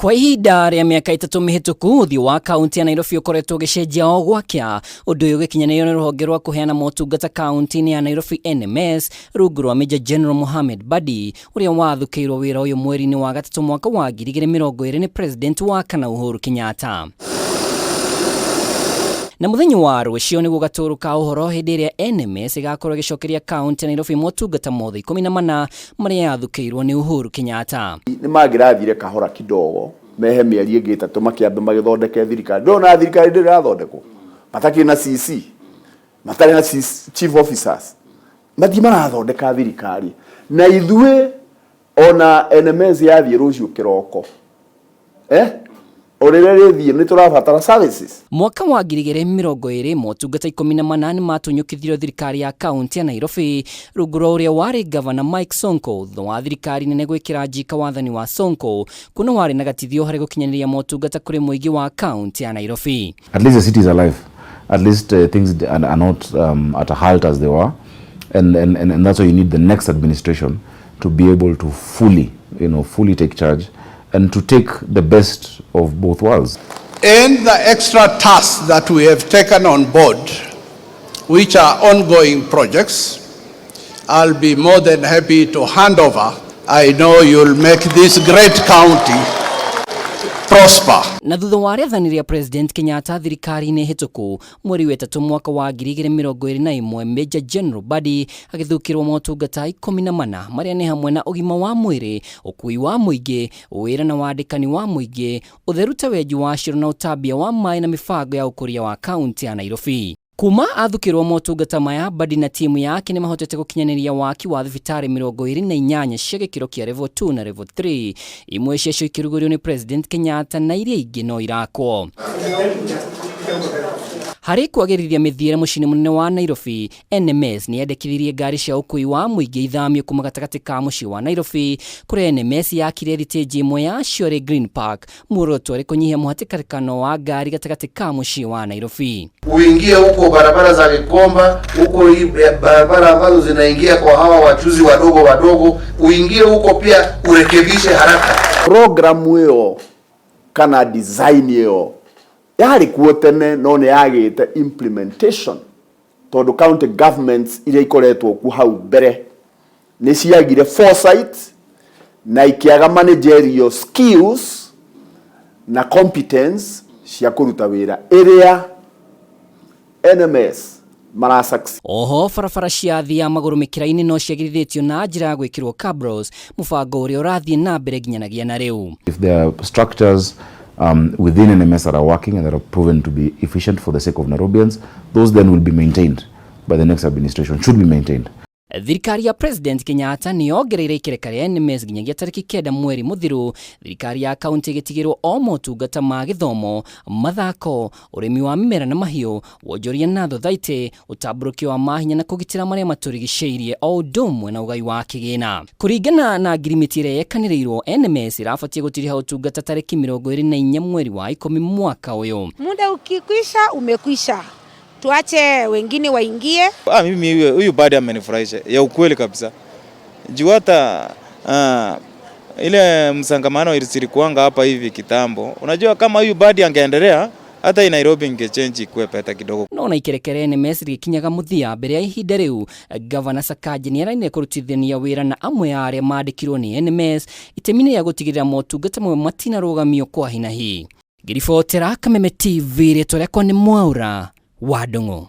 Kwa ihinda rĩa mĩaka 3 mĩhĩtũku, ũthiũ wa kaunti ya Nairobi ũkoretwo ũgĩcenjia o gwakĩa. Ũndũ ũyũ ũgĩkinyanĩrio nĩ rũhonge rwa kũheana motungata kaunti-inĩ ya Nairobi NMS rungu rwa Major General Mohamed Badi, ũrĩa wathukĩirwo wĩra ũyũ mweri-inĩ wa gatatũ mwaka wa 2020 nĩ President wa kana Uhuru Kenyatta. Na mũthenya wa rũciũ nĩguo gatũrũ ka ũhoro hĩndĩ ĩrĩa NMS ĩgakorwo ĩgĩcokeria kaunti ya Nairobi motungata mothe 14 marĩa yathukĩirwo nĩ Uhuru Kenyatta. Nĩ mangĩrathire kahora kidogo mehe mĩeri ĩngĩ 3 makĩambe magĩthondeke thirikari. Ndũrona thirikari ndĩrĩ ĩrathondekwo, matakĩrĩ na CC, matarĩ na chief officers, mathiĩ marathondeka thirikari. Na ithuĩ ona NMS yathiĩ rũciũ kĩroko, o rĩrĩa rĩthiĩ nĩ tũrabatara services. Mwaka wa 2020 motungata 14 nĩ matunyũkithirio thirikari ya kaunti ya Nairobi rungu rwa ũrĩa warĩ gavana Mike Sonko, thutha wa thirikari nene gwĩkĩra njika wathani wa Sonko kuona warĩ na gatithio harĩ gũkinyanĩria motungata kũrĩ mũingĩ wa kaunti ya Nairobi. At least the city is alive. At least things are not at a halt as they were. And that's why you need the next administration to be able to fully take charge and to take the best of both worlds. And the extra tasks that we have taken on board, which are ongoing projects, I'll be more than happy to hand over. I know you'll make this great county prosper. Na thutha wa rĩathani rĩa President Kenyatta thirikari-inĩ hĩtũku mweri wa ĩtatũ mwaka wa 2021, Major General Badi agĩthukĩrwo motungata 14 marĩa nĩ hamwe na ũgima wa mwĩrĩ, ũkui wa mũingĩ, wĩra na wandĩkani wa mũingĩ, ũtheru ta wenji wa ciro na ũtambia wa maĩ na mĩbango ya ũkũria wa kaunti ya Nairobi. Kuma athukĩrwo motungata maya, Badi na timu yake nĩ mahotete gũkinyanĩria waki wa thibitarĩ 28 cia gĩkĩro kĩa level 2 na level 3, imwe ciacio ikĩrugũrio nĩ President Kenyatta na iria ingĩ no irakwo. Harĩ kwagĩrithia mĩthiĩre mũciĩ-inĩ mũnene wa Nairobi, NMS nĩ yendekithirie ngari cia ũkui wa mũingĩ ithamio kuma gatagatĩ ka mũciĩ wa Nairobi, kũrĩa NMS yakire thitĩnji ĩmwe yacio ĩrĩ Green Park, muoroto ũrĩ kũnyihia mũhatĩkano wa ngari gatagatĩ ka mũciĩ wa Nairobi. Uingie huko barabara za Gikomba, huko hii barabara ambazo zinaingia kwa hawa wachuzi wadogo wadogo, uingie huko pia urekebishe haraka. Program ĩyo kana design ĩyo yarĩ kuo tene no nĩ yagĩte implementation, tondũ county governments iria ikoretwo kuo hau mbere nĩ ciagire foresight na ikĩaga managerial skills na competence cia kũruta wĩra ĩrĩa NMS mara succeed. Oho barabara cia athii a magũrũ mĩkĩra-inĩ no ciagĩrithĩtio na njĩra ya gwĩkĩrwo cabros, mũbango ũrĩa ũrathiĩ na mbere nginyanagia na rĩu. If there are structures within NMS that are working and that are proven to be efficient for the sake of Nairobians, those then will be maintained by the next administration, should be maintained. Thirikari ya President Kenyatta nĩ yongereire ikereka rĩa NMS nginyagia tarĩki 9 mweri mũthiru, thirikari ya kaunti ĩgĩtigĩrwo o motungata ma gĩthomo, mathako, ũrĩmi wa mĩmera na mahiũ, wonjoria na thothaitĩ, ũtambũrũkio wa mahinya na kũgitĩra marĩa matũrigicĩirie o ũndũ ũmwe na ũgai wa kĩgĩna. Kũringana na ngirimiti ĩrĩa yekanĩrĩirwo, NMS ĩrabatie gũtiriha ũtungata tarĩki 24 mweri wa 10 mwaka ũyũ. Muda ukikwisha umekwisha, tuache wengine waingie. Mimi huyu Badi amenifurahisha ya ukweli kabisa. Juu hata ile msangamano ilikuanga hapa hivi kitambo. Unajua kama huyu Badi angeendelea hata hii Nairobi ingechange ikuwe better kidogo. No na ikerekere NMS rĩgĩkinyaga mũthia mbere ya ihinda rĩu, Gavana Sakaja nĩ araine kũrutithania wĩra na amwe a arĩa mandĩkirwo nĩ NMS itemi-inĩ rĩa gũtigĩrĩra motungata mamwe matinarũgamio kwa hi na hi. Ngĩribotera Kameme TV, rĩtwa rĩakwa nĩ Mwaura wa Ndung'u.